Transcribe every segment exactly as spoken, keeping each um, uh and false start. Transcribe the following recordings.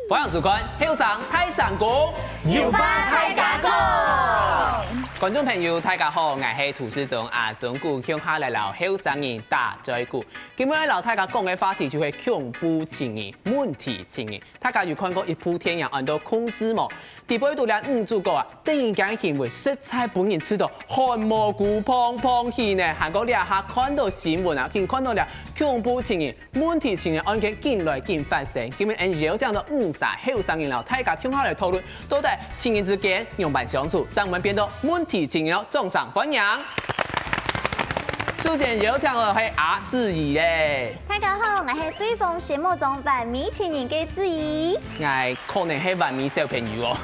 歡迎收看《後生大聲公》，有話大家講。觀眾朋友，大家好，𠊎係主持人阿忠牯，共下來摎後生人打嘴鼓。今日愛摎大家講个話題就係恐怖情人、問題情人。大家有看過一部電影安到《控制》無？裡背肚這女主角啊，得人驚个行為實在分人試著汗毛骨嘭嘭起呢。還過這下看著新聞啊，緊看著這恐怖情人、 問題情人案件緊來緊發生。今日𠊎邀請著五儕後生人摎大家共下來討論，到底情人之間仰般相處，正毋會變到問題情人哦。掌聲歡迎！首先邀請个係阿志怡咧。大家好，𠊎係對方心目中完美情人个志怡。𠊎可能係完美小朋友哦。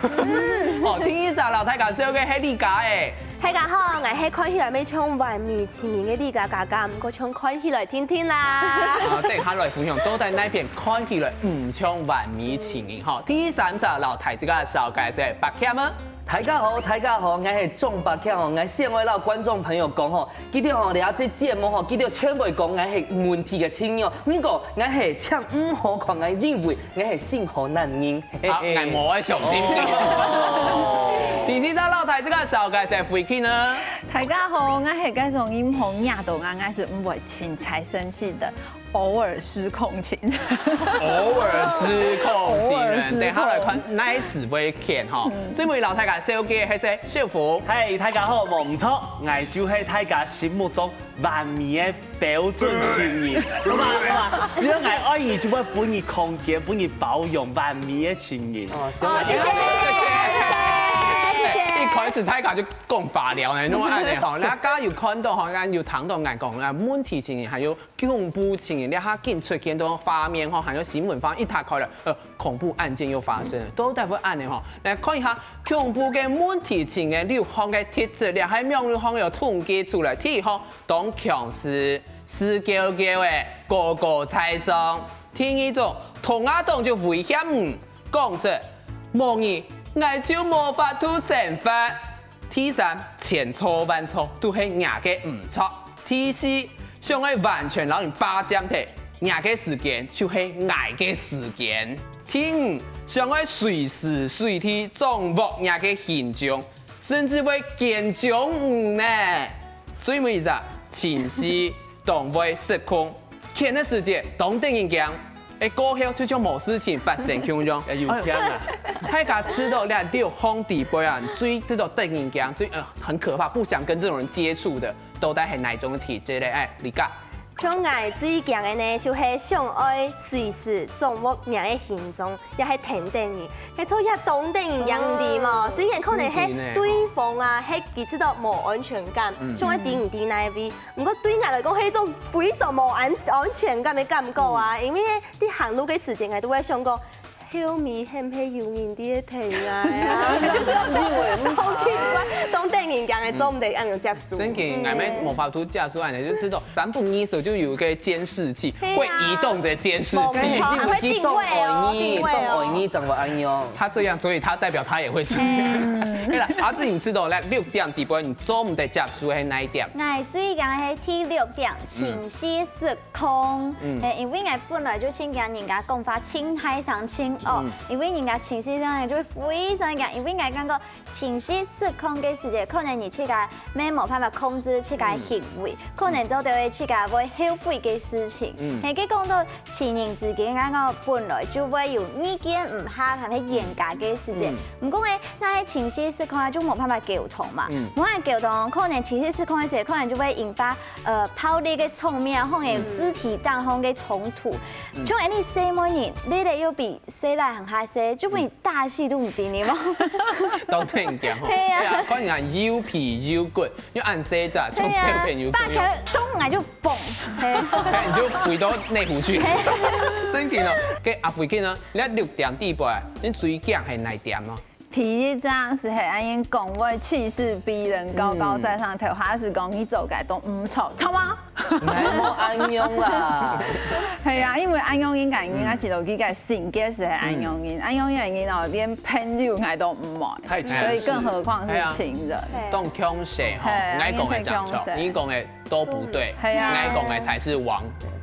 好，第二儕摎大家紹介係李嘉欸。 大家好，𠊎係看起來乜像完美情人个李嘉嘉嘉，毋過像看起來定定啦。啊，等下來分享，到底哪片看起來毋像完美情人吼？第三隻摎大自家紹介係柏謙啊。大家好，大家好，𠊎係鍾柏謙吼，𠊎想愛摎觀眾朋友講吼，記得吼，這隻節目吼，記得全部講𠊎係問題个情人哦，毋過𠊎係請毋好看𠊎，因為𠊎係性好男人。 好，𠊎無愛相信你。第四隻摎大自家紹介係慧君呢。大家好，𠊎係該種人毋好惹到𠊎，𠊎係毋會凊彩生氣个，偶爾失控情人。偶爾失控情人，偶爾失控。等下來看哪時會譴吼。最尾摎大家紹介个係小福。嗨，大家好，無毋著，𠊎就係大家心目中 完美个標準情人，好吧，好吧，只要𠊎愛你，就會分你空間，分你包容，完美个情人。哦，謝謝，謝謝，謝謝。一開始大家就講發了呢，恁樣吼，大家有看著吼，有聽著𠊎講啊，問題情人還有恐怖情人，這下緊出現个畫面吼，還有新聞畫面一打開來，呃，恐怖案件又發生了，到底會恁樣吼？來看一下恐怖个問題情人六項个特質，這下網路項有統計出來，第一項， 當強勢，勢噭噭个，高高在上。第二種，動啊動就威脅你，講出，無你，𠊎就無法度生活。第三，千錯萬錯都係若个毋著。第四，想愛完全摎你霸佔忒，若个時間就係𠊎个時間。第五，想愛隨時隨地掌握若个行蹤， 甚至會跟蹤你呢。最尾一隻，情緒當會失控，譴个時節當得人驚，欸，過後就像無事情發生共樣。欸，有驚啊！大家知著這六項底背啊，最知著得人驚，最，呃，很可怕，不想跟這種人接觸的，到底係哪種體質咧？欸，李嘉。 像𠊎最驚个呢，就係想愛隨時掌握若个行蹤，也係等等你，該就也當得人驚你知無？雖然可能係對方啊，係佢知著無安全感，想愛知你知哪位，毋過對𠊎來講係一種非常無安安全感个感覺啊，因為在行路个時間，𠊎都會想講， 後面係毋係有人在等𠊎啊？就是當奇怪，當得人驚个，做毋得恁樣接受。真个，𠊎乜無法度接受恁樣，就知著三不二時就有一個監視器，會移動的監視器。無錯，會定位哦，定位哦。當愛你，當愛你，當愛你，當愛你，當愛你。他這樣，所以他代表他也會去。對啦，阿志，你知著咧，六點底背，你做毋得接受係哪一點？𠊎最驚係第六點，情緒失 控，嗯，係，因為𠊎本來就盡驚人家講話盡大聲盡惡，嗯，因為人家情緒上來就會非常驚，因為𠊎感覺情緒失控个時節，可能你自家乜無辦法控制自家个行為，嗯，可能做到个自家會後悔个事情。嗯，係，該講到情人之間，𠊎講本來就會有意見毋合，還係冤家个時節，嗯，毋過呢，該情緒失控啊，就無辦法溝通嘛，嗯，無辦法溝通，可能情緒失控个時節，可能就會引發 呃，暴力个場面啊，或者有肢體上个衝突。嗯，像恁樣細妹人，你咧又比細倈還較細，就分你打死都毋知你無？當得人驚吼。係啊。係啊，看人家又皮又骨，又恁細隻，像小朋友共樣。打開，咚，𠊎就嘣。係。你就飛到內湖去。真个哦，該阿輝哥呢？你六點底背，你最驚係哪點呢？ 第一張係恁樣講話，氣勢逼人，高高在上，頭下係講你做个都毋著，著無？毋好恁樣啦。係啊，因為恁樣應該應該知著佢个性格係恁樣人，恁樣个人哦，連朋友𠊎都毋愛，太強勢。所以更何況是情人。當強勢吼，係，𠊎講个正著，你講个 都不對，嗯，係啊。該講个才是王，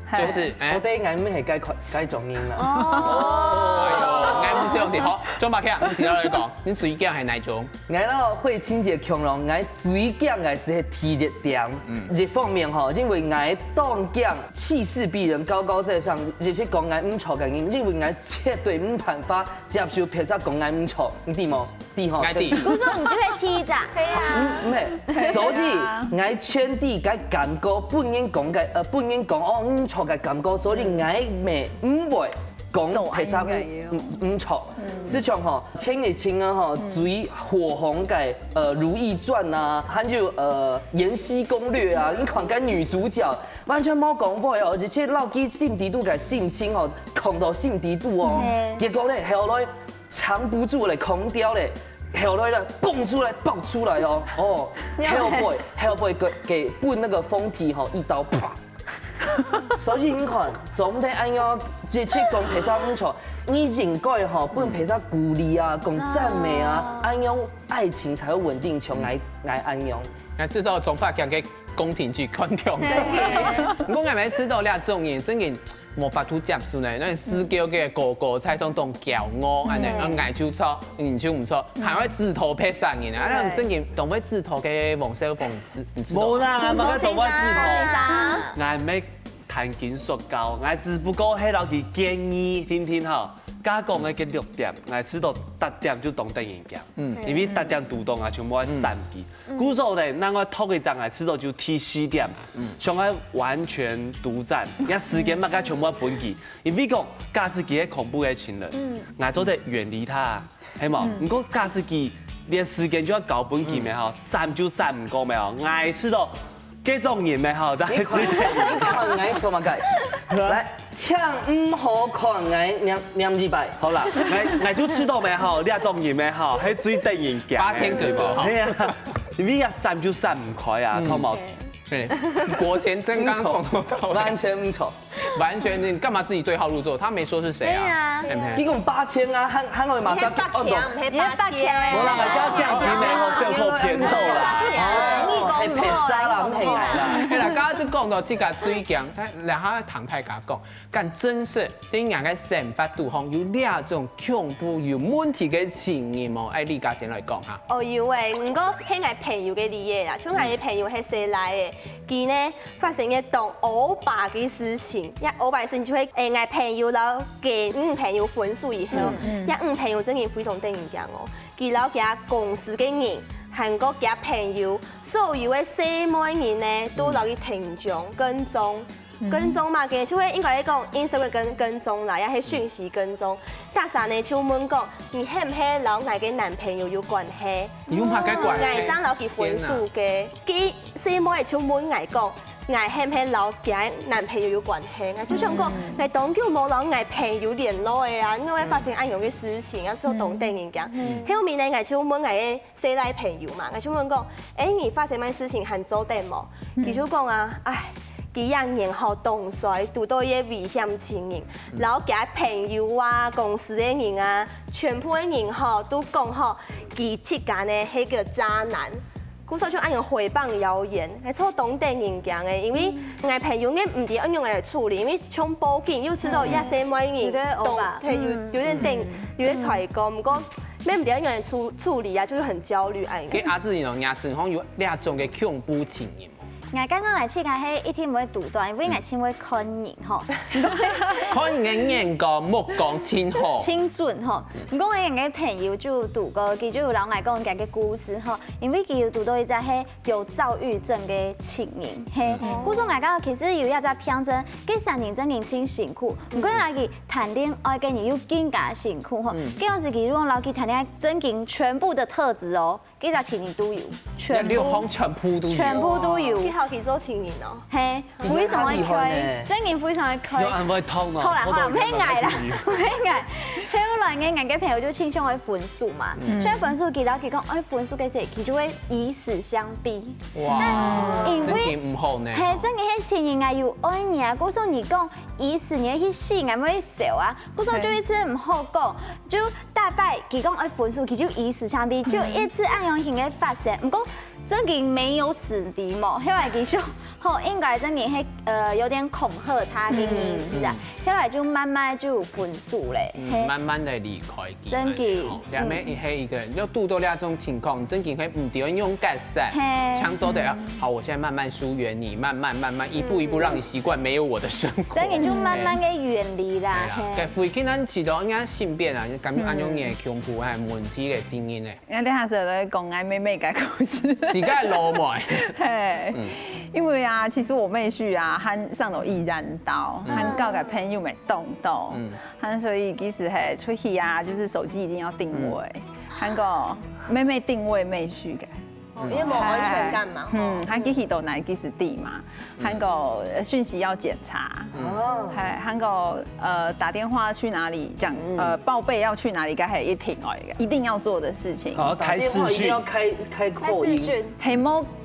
係。就是，欸，我對𠊎毋係該款，該種人啊。哦，哎，毋是問題，好，張伯強，你自家來講，你最驚係哪種？𠊎咯，慧清姐強咯，𠊎最驚个係第一點。一方面吼，因為𠊎當驚氣勢逼人、高高在上，這些講𠊎毋著个人，因為𠊎絕對無辦法接受別儕講𠊎毋著，你知無？知吼？𠊎知。故所你就會踢掌。對啊。嗯，毋係，所以𠊎全知該感覺，分人講个，呃，分人講哦，毋著个感覺，所以𠊎乜毋會講別儕毋，毋著。就像吼，前一陣啊吼，最火紅个，呃，《如懿傳》啊，還有，呃，《延禧攻略》啊，你看該女主角完全無講話哦，而且老佢心底肚个心情哦，囥到心底肚哦，結果呢，後來 藏不住咧，空調咧，後來咧，蹦出來，爆出來哦，哦，後背，後背給，給分那個風體吼一刀，啪！所以你看，總體恁樣，直接講別儕毋著，你應該吼，分別儕鼓勵啊，講讚美啊，恁樣愛情才會穩定，像𠊎，𠊎恁樣。𠊎知道張伯強个宮廷劇看中。毋過𠊎乜知道這種人，真个 無法度接受呢，該世界个哥哥在當當驕傲，恁呢，啊，𠊎就著，你就毋著，還會指導別儕人啊，啊，正經當會指導个黃少峰，你知，你知道無？無啦，𠊎無當會指導。先生，先生。𠊎無談情說教，𠊎只不過係摎佢建議，聽聽吼。佢講个該六點，𠊎試著逐點就當得人驚，嗯，因為逐點堵著啊，全部愛閃佢。 故所呢，另外讀一張啊，試著就第四點，想愛完全獨佔，這時間嘛，該全部愛分佢。因為講，假使佢係恐怖个情人，𠊎做得遠離他，係無？毋過假使佢連時間就愛交分佢咩吼，閃就閃毋過咩吼，𠊎試著這種人咩吼，在你看，你看𠊎做麼个？來， 請毋好看𠊎兩，兩禮拜。好啦，𠊎，𠊎就試著咩吼，這種人咩吼，係最得人驚个。八千個吧，吼。係啊，因為這閃就閃毋開啊，嗯。著無？對，國前真剛從頭到尾。完全毋著。完全，你幹嘛自己對號入座？他沒說是誰啊。對啊。對不對？你講八千啊，還，還會馬上，你係八千，哦，懂。毋係八千。無啦，𠊎叫降級咩吼，笑透偏透啦。你講毋好啦，你講毋好啦。係啦，剛剛就講到這個最驚，然後唐太甲講， 敢真實在人个生活肚項有這種恐怖、有問題个情人無？愛麗嘉先來講哈。哦，有欸，毋過係𠊎朋友个例仔啦，像𠊎个朋友係細賴仔，佢呢發生个當烏白个事情，這烏白个事情就係，欸，𠊎朋友摎佢女朋友分手以後，這女朋友真个非常得人驚哦，佢摎佢公司个人，還過佢朋友，所有个細妹人呢，都摎佢定睛跟蹤。 跟蹤嘛，其實就係應該講Instagram跟，跟蹤啦，也係訊息跟蹤。大家呢就問講，你係毋係摎𠊎个男朋友有關係？有麼个關係？𠊎正摎佢分手个。天哪。佢細妹就問𠊎講，𠊎係毋係摎佢男朋友有關係？𠊎就想講，𠊎當久無摎𠊎朋友聯絡个啊，因為發生恁樣个事情，也係當得人驚。後面呢，𠊎就問𠊎个 細賴朋友嘛，𠊎就問講，欸，你發生麼个事情還做得無？佢就講啊，唉，佢這人吼當衰，堵著一個危險情人，摎佢朋友啊、公司个人啊，全部个人吼都講吼，佢自家呢係個渣男。故所就恁樣誹謗謠言，還係當得人驚个，因為𠊎朋友呢毋知愛仰般來處理，因為像報警又知道這細妹人，有點歐巴。對，有，有點等，有點衰過，毋過 也毋知愛仰般處，處理啊，就係很焦慮恁樣。該阿志你呢？若身項有這種个恐怖情人無？𠊎感覺𠊎自家係一定毋會堵著，因為𠊎盡會看人吼。看人个眼光、目光盡好。盡準吼。毋過𠊎有個朋友就堵過，佢就有摎𠊎講佢个故事吼，因為佢有堵著一隻係有躁鬱症个情人，係。故所𠊎感覺其實有一隻病症，該三人真經盡辛苦，毋過來佢 談戀愛个人又更加辛苦吼。嗯。該樣時佢講摎佢談戀愛正經全部个特質哦，該隻情人都有，全部。該六項全部都有。全部都有。佢好去做情人哦。係，非常个開，正經非常个開。有恁會痛哦。好啦，好啦，毋係𠊎啦，毋係𠊎。後來个𠊎个朋友就盡想愛分手嘛，嗯。所以分手佢摎佢講愛分手个時，佢就會以死相逼。哇，但因為正經毋好呢。係，正經係情人啊，有愛你啊，故所你講 以死你去死，𠊎會愁啊。故所就一直毋好講，就逐擺佢講愛分手，佢就以死相逼，就一直恁樣形个發生。毋過正經無死敵嘛，後來佢就，吼，應該正經係，呃，有點恐嚇他个意思啊。後來就慢慢就有分手咧，嗯，嘿，慢慢的離開佢。正經吼，兩妹一黑一个人，又堵到這種情況，正經會毋知愛用解釋，嘿搶走的啊。好，我現在慢慢疏遠你，慢慢慢慢，一步一步讓你習慣沒有我的生活。正經就慢慢个遠離啦，對啊，嘿該。最近咱知道應該性變啊，感覺恁樣个恐怖還有問題个聲音呢。我等下就來講𠊎妹妹个故事。自家个老妹，嘿，因為啊，其實我妹婿啊，他上頭易染刀，他交个朋友沒動到，嗯他所以其實係出去啊，就是手機一定要定位，還有妹妹定位妹婿个。哦，因為無安全感嘛，吼嗯，。他其實都來其實地嘛，還有呃訊息要檢查，哦，還還有呃打電話去哪裡講呃報備要去哪裡，該係一定哦，一定要做的事情。好，開視訊電話一定要，開開擴音，開視訊，係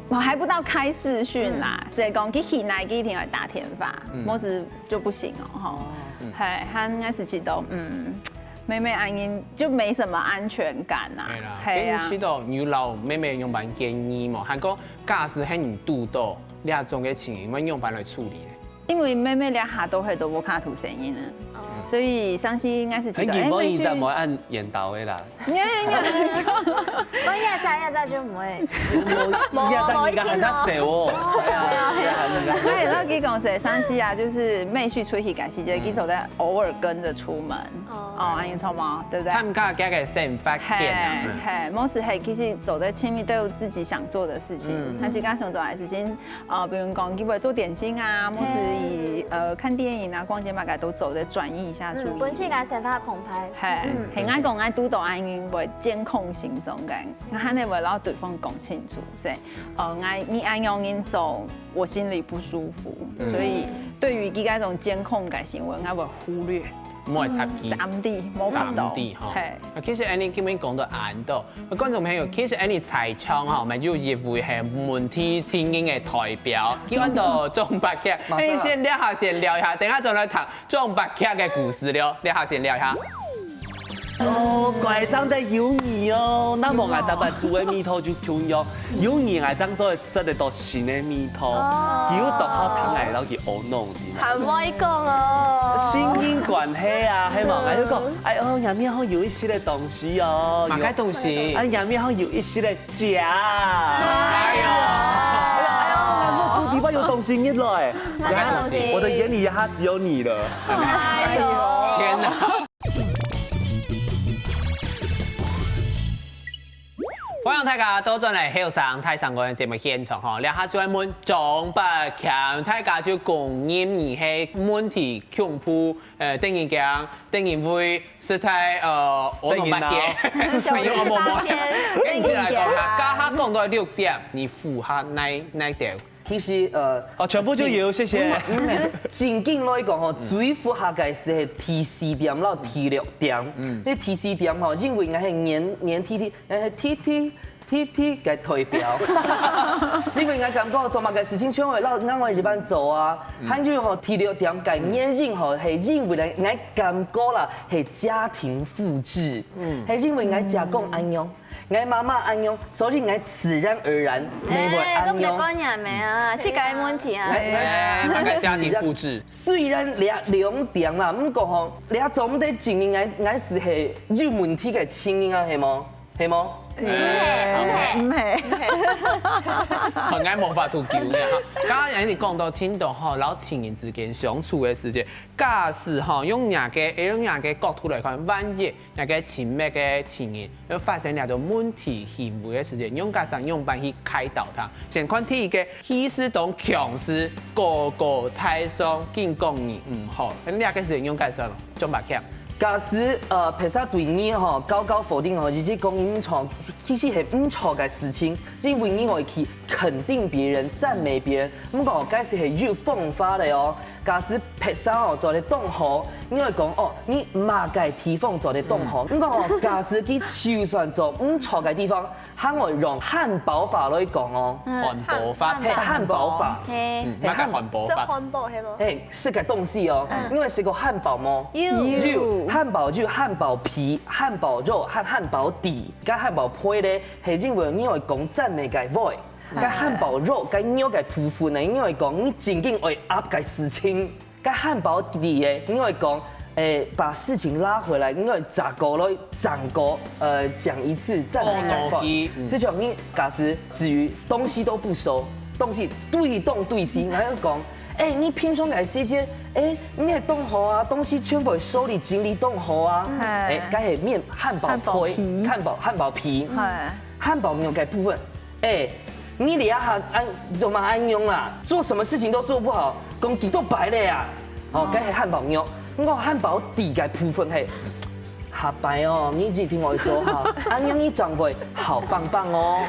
無，還不到開視訊啦，直接講佢去哪，佢一定要打電話，無時就不行哦，吼。係，他應該係知道，嗯，妹妹恁樣就沒什麼安全感啊對啦，。係啊跟你，知道你老妹妹用般建議嘛，還講假使係你堵到這種个情形，你用般來處理呢？因為妹妹這下都係都無卡圖聲音啊，所以相信應該係知道，很緊張，一直妹妹去無按演導的啦。我壓榨壓榨就毋會。你也在你个很大手哦。哎呀，所以老實講，這上次啊，就是妹婿出去个時節，佢做得偶爾跟著出門。哦，恁樣著無？對不對？參加佢个生活圈啊。嘿，嘿，無時係其實做得親密都有自己想做的事情，那自家想做的事情，呃，比如講，佢會做點心啊，無時以呃看電影啊、逛街嘛，該都做得轉移一下注意力。嗯，本身个想法澎湃。嘿，很愛講愛堵到恁樣會監控行蹤个，那還得會讓對方講清楚，所以呃，愛你恁樣人做，我心裡不舒服，所以對於佢該種監控个行為，我會忽略，莫插佢，暫時無看到，暫時吼。嘿。啊，其實恁樣今日講到恁多，觀眾朋友，其實恁樣在場吼，𠊎有一位係問題青年个代表，佢安到鍾伯強，馬上你先聊下，先聊一下，等下再來談鍾伯強个故事了，聊下先聊一下。哦，怪正得有你哦，那無𠊎逐擺煮个味道就共樣。有你𠊎正做得食得到新个味道，有當好聽𠊎摎佢阿弄，知道嗎？還會講哦。信任關係啊，係無？𠊎就講，哎喲，若面好有一息个東西哦，麼个東西？哎，若面好有一息个假。哎喲，哎喲，𠊎个嘴巴有東西入來，麼个東西？我的眼裡它只有你了。天哪！歡迎大家倒轉來後生大聲公个節目現場吼，這下就愛問鍾伯強，大家就公認你係問題恐怖，呃，得人驚，得人畏，實在呃，我攏捌驚，九十八天，跟你來講下，剛剛講到六點，你符合哪哪條？其實呃，哦，全部就有，謝謝。嗯，正經來講吼，最符合个係第四點摎第六點。嗯，你第四點吼，因為𠊎係黏黏貼貼，𠊎係貼貼貼貼个代表。因為𠊎感覺做麼个事情全會摎𠊎一般做啊，還有吼第六點个原因吼，係因為呢，𠊎感覺啦係家庭複製，嗯，係因為𠊎姐公恁樣。 𠊎媽媽恁樣，所以𠊎自然而然乜會哎，都恁樣。別管人咩啊，自家个問題啊。哎哎，大概家庭複製。雖然這兩點啦，毋過吼，這做毋得證明𠊎𠊎係係有問題个情形啊，係無？係無？毋係，毋係。毋係，很愛無法度救个哈。剛剛你講到青島吼，摎情人之間相處个時間，假使吼用若个用若个角度來看，萬一 若个親密个情人，有發生這種問題行為个時節，仰結煞仰般去開導佢？先看第一個，氣勢當強勢，高高在上，緊講你毋好，該這個時節仰結煞咯，鍾伯強。假使呃，別儕對你吼，高高否定吼，一直講你毋著，其實係毋著个事情，因為你愛去肯定別人、讚美別人，毋過該係係有方法个哦。 假使別儕哦做得當好，你會講哦，你麼个地方做得當好。毋過哦，假使佢就算做毋著个地方，還會用漢堡話來講哦，漢堡法，係漢堡話，嘿，嗯，麼个漢堡法？食漢堡係無？係食个東西哦，你會食過漢堡無？有有漢堡有漢堡皮、漢堡肉和漢堡底，該漢堡皮咧，係因為你會講讚美个話。該漢堡肉、該肉个部分呢，因為講你正經愛壓个事情，該漢堡底个，因為講，誒，把事情拉回來，因為炸過來，炸過，呃，講一次，再來講。哦，嗯。就像你假使至於東西都不收，東西堆東堆西，然後講，哎，你平常个時間，哎，你也當好啊，東西全部收理整理當好啊，哎，該係面漢堡皮，漢堡皮，漢堡漢堡皮，漢堡肉个部分。 哎，你這下恁做麼恁樣啦？做什麼事情都做不好，講幾多擺了啊？哦，該係漢堡肉，我漢堡底个部分係。下擺哦，你一定愛做好，恁樣你正會好棒棒哦。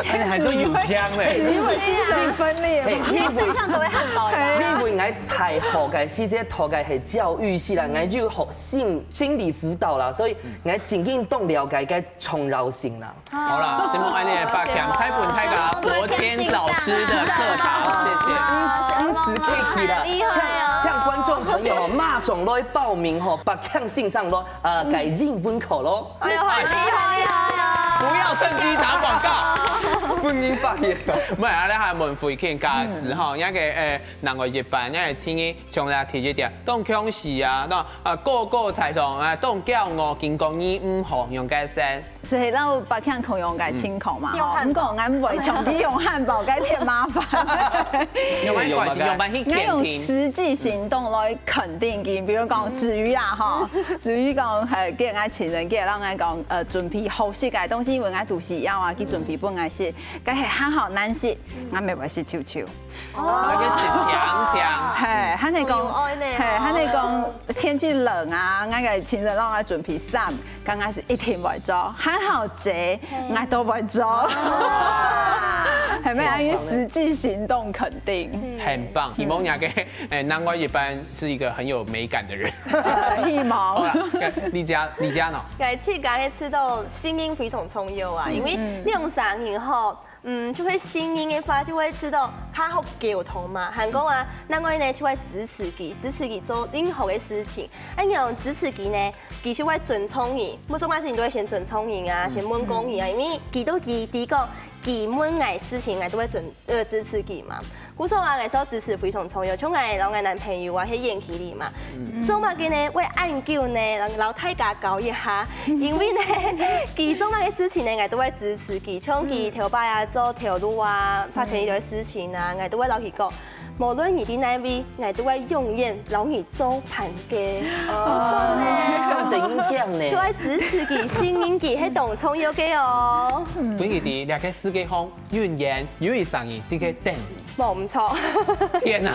哎，你還做有聽嘞？因為精神分裂嘛。哎，因為身上都會漢堡呀。因為𠊎大學个時節讀个係教育系啦，𠊎就學心心理輔導啦，所以𠊎正經當了解个重要性啦。 好啦，承蒙恁樣个發現，太分大家國堅老師的課堂，謝謝。毋使客氣啦，請請觀眾朋友吼，馬上來報名吼，北京先生來，呃，个英文課咯。哎喲，好厲害，好厲害哦！不要趁機打廣告。不能發言哦。毋係，啊，你還問慧卿假使吼，人家个，誒，另外一半，人家个青年，像你提一點，當強勢啊，那，啊，個個在上，啊，當驕傲，經過你毋好用个先。 係摎北京共樣个情況嘛，吼。毋過𠊎毋會像佢用漢堡該忒麻煩。用愛關心，用愛去肯定。𠊎用實際行動來肯定佢，比如講，至於啊，吼，至於講，係，叫𠊎情人，叫人𠊎講，呃，準備好食个東西，因為𠊎肚屎枵啊，佢準備分𠊎食，該係還好難食，𠊎乜會食臭臭。 哦，該个係甜甜。係，還係講，有愛呢，係，還係講天氣冷啊，𠊎个情人摎𠊎準備衫，剛開始一定會做，還好姐，𠊎都會做。係咪啊？因為實際行動肯定。很棒，希望你个，誒，另外一半是一個很有美感的人。希望。好啦，李佳，李佳呢？𠊎自家个知道信任非常重要啊，因為你用啥人吼， 嗯，就會信任个話，就會知道較好溝通嘛。還講啊，另外呢，就會支持佢，支持佢做任何个事情。恁樣支持佢呢，佢就會尊重你。每種事情都會先尊重你啊，先問過你啊，因為佢都佢知講，佢問𠊎事情，𠊎都會尊呃支持佢嘛。 故所啊，𠊎說支持非常重要，像𠊎摎𠊎男朋友啊，係遠距離嘛，做麼个呢？會恁久呢，摎摎大家教一下，因為呢，佢做麼个事情呢，𠊎都會支持佢，像佢頭擺啊做頭路啊，發生一堆事情啊，𠊎都會摎佢講，無論你在哪位，𠊎都會永遠摎你做伴个。哦，當得人驚呢。就愛支持佢，信任佢，係當重要个哦。分佢知，這個世界上永遠有一儕人在該等你。 無毋著。天哪！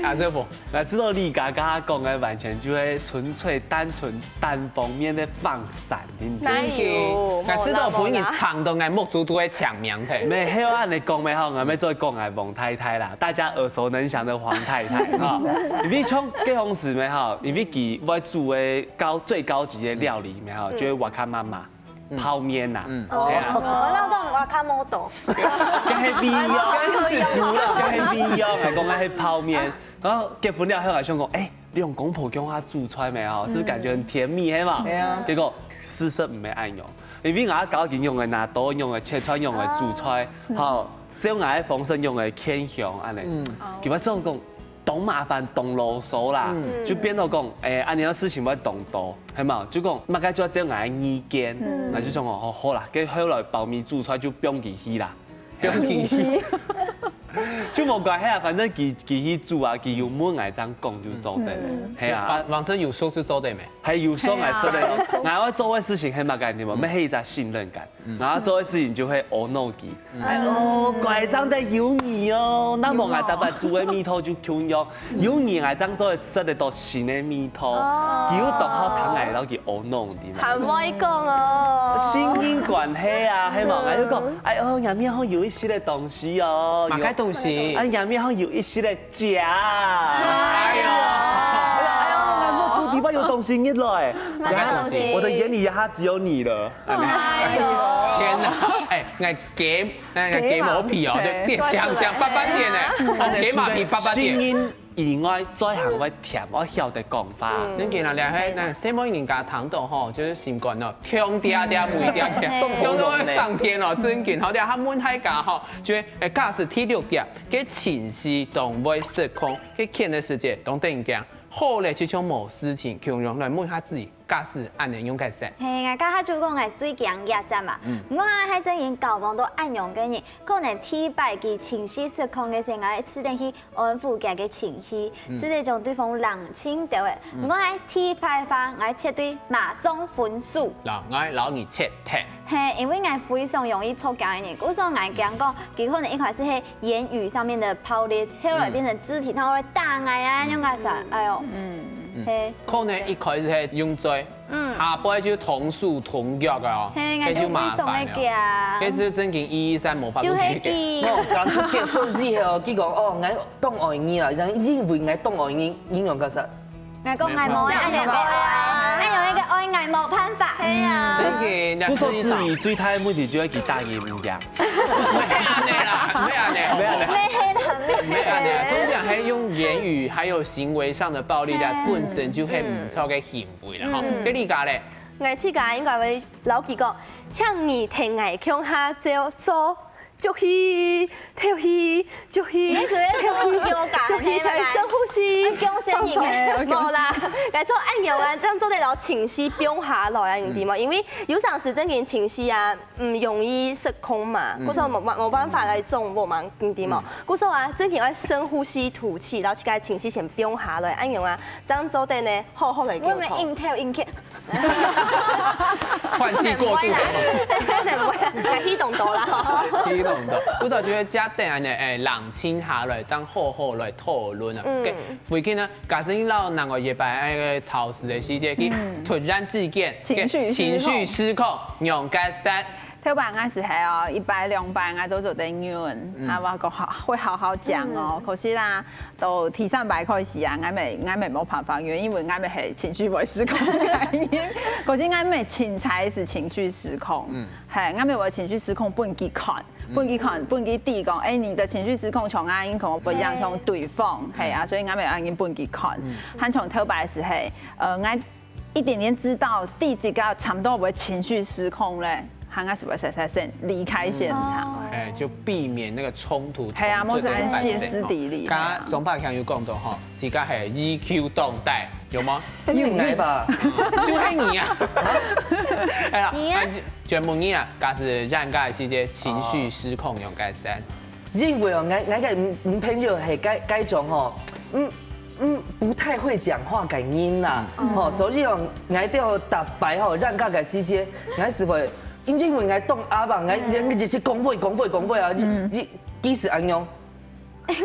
啊，師傅，𠊎知道李佳佳講个完全就係純粹單純單方面个放閃，你知道嗎？哪有？𠊎知道分人唱到𠊎目珠都會青盲个。無，係恁樣講咩吼，𠊎愛再講𠊎王太太啦，大家耳熟能詳的王太太哈。因為像該方式咩吼，因為佢會煮个高最高級个料理咩吼，就係わかまま。 泡麵吶。嗯。哦，對啊。𠊎恅講Wakamoto。該係味哦，該係煮啦，該係味哦，還講該係泡麵。然後結婚了後還想講，哎，兩公婆共下煮菜無吼，是不是感覺很甜蜜，係嘛？對啊。結果事實毋係恁樣，因為𠊎教佢用个拿刀，用个切菜，用个煮菜，好，照𠊎个方式用个牽香恁樣。嗯。結果之後講， 當麻煩，當囉嗦啦，就變到講，誒，恁樣个事情會當多，係嘛？就講，麼个就愛照𠊎个意見，𠊎就想講，哦，好啦，該後來包尾煮出來就放佢去啦，放佢去，就無關係啊，反正佢佢去煮啊，佢有問𠊎正講就做得了，係啊，反反正有熟就做得咩？還有熟還熟得，𠊎愛做个事情係麼个，你知無？乜係一隻信任感。 然後做个事情就會阿腦佢。哎喲，怪正得有你哦，若無𠊎逐擺煮个味道就共樣，有你𠊎正做得食得到新个味道，佢又當好聽𠊎摎佢阿腦，你嘛。還會講哦。信任關係啊，係無？𠊎就講，哎喲，裡面好有一息个東西哦，麼个東西？哎，裡面好有一息个 假。哎喲，哎喲，哎喲，𠊎个主題包有東西入來。麼个東西？我的眼裡它只有你了。哎喲，天哪！哎，𠊎雞，哎，𠊎雞毛皮哦，就跌鏘鏘，八八點呢，哦，雞毛皮八八點。聲音以外，嘴還會甜，愛曉得講話。真經啊，這係細妹人家聽到吼，就係心肝哦，痛嗲嗲，每一點點，痛到會上天哦，真經。好，這下問大家吼，就係，誒，假使第六點，該情緒當會失控，該譴个時節，當得人驚，好咧，就像無事情共樣，來問下自己，假使恁樣仰結煞？嘿，𠊎頭下就講𠊎最驚這隻嘛。毋過𠊎還真經交往到恁樣个人，可能第一擺佢情緒失控个時，𠊎會試等去 安撫佢个情緒，試等將對方冷靜兜仔。毋過𠊎第一擺話，𠊎絕對馬上分手。摎𠊎摎你切忒。嘿，因為𠊎非常容易觸驚个人，故所𠊎驚講，佢可能一開始係言語上面的暴力，後來變成肢體，他會打𠊎啊，恁樣个啥，哎喲，嗯，嘿，可能一開始係用嘴， 嗯，下背就動手動腳个哦，嘿，該就麻煩了。𠊎就非常个驚。該就真經一一三無法度解決。就係佢。哦，假使結束之後，佢講哦，𠊎當愛你啦，因為𠊎當愛你，你仰結煞？𠊎講𠊎無愛，恁樣个愛啊，恁樣个愛𠊎無辦法。係啊。真經，故所子怡最大个問題就係佢答應毋驚。毋係恁樣啦，毋係恁樣，毋係恁樣。毋係啦，毋係。毋係恁樣，通常係用言語還有行為上的暴力來本身就係毋著个行為啦吼。該你家咧？ 𠊎自家應該會摎佢講，請你跈𠊎共下走，走，足去，敨去，足去，你主要做yoga，敨去，敨去，再深呼吸，放鬆。無啦，來做恁樣啊，恁樣做得摎情緒放下來啊，你知無？因為有當時真經情緒啊，嗯，容易失控嘛，故所無無辦法來掌握嘛，你知無？故所啊，真經愛深呼吸吐氣，摎自家情緒先放下來，恁樣啊，恁樣做得呢，好好來溝通。我們硬跳硬跳。 換氣過度。可能會啦，可能會啦，該氣動到啦。氣動到。不過就係這等恁樣，誒，冷靜下來，正好好來討論啊。嗯。該，最近呢，假使你摎另外一半該个吵事个時節，佢突然之間情緒失控。情緒失控，仰結煞。頭擺𠊎係係哦，一擺兩擺𠊎都做得忍，啊，𠊎講好，會好好講哦。可是啦， 到第三擺開始啊，𠊎乜𠊎乜無辦法，因為𠊎乜係情緒會失控个人。可是𠊎乜凊彩係情緒失控，係，𠊎乜會情緒失控分佢看，分佢看，分佢知講，誒，你的情緒失控從哪裡可能會影響對方，係啊，所以𠊎乜恁樣分佢看。還從頭擺係係，呃，𠊎 一點點知道自家差不多會情緒失控咧，還係會煞煞先離開現場。哎，就避免那個衝突。係啊，莫係歇斯底里。剛剛鍾伯強有講到吼，自家係E Q當低，有嗎？有𠊎吧？就係你啊！哎呀，你啊！全部你啊，假使讓你个時節情緒失控，用該三。 因為哦，𠊎𠊎个女女朋友係該該種吼，嗯嗯，不太會講話个人啦，吼，所以哦，𠊎兜逐擺吼，讓該个時節，𠊎係會，因因為𠊎當鴨啊，𠊎𠊎一直講話講話講話啊，一一其實恁樣，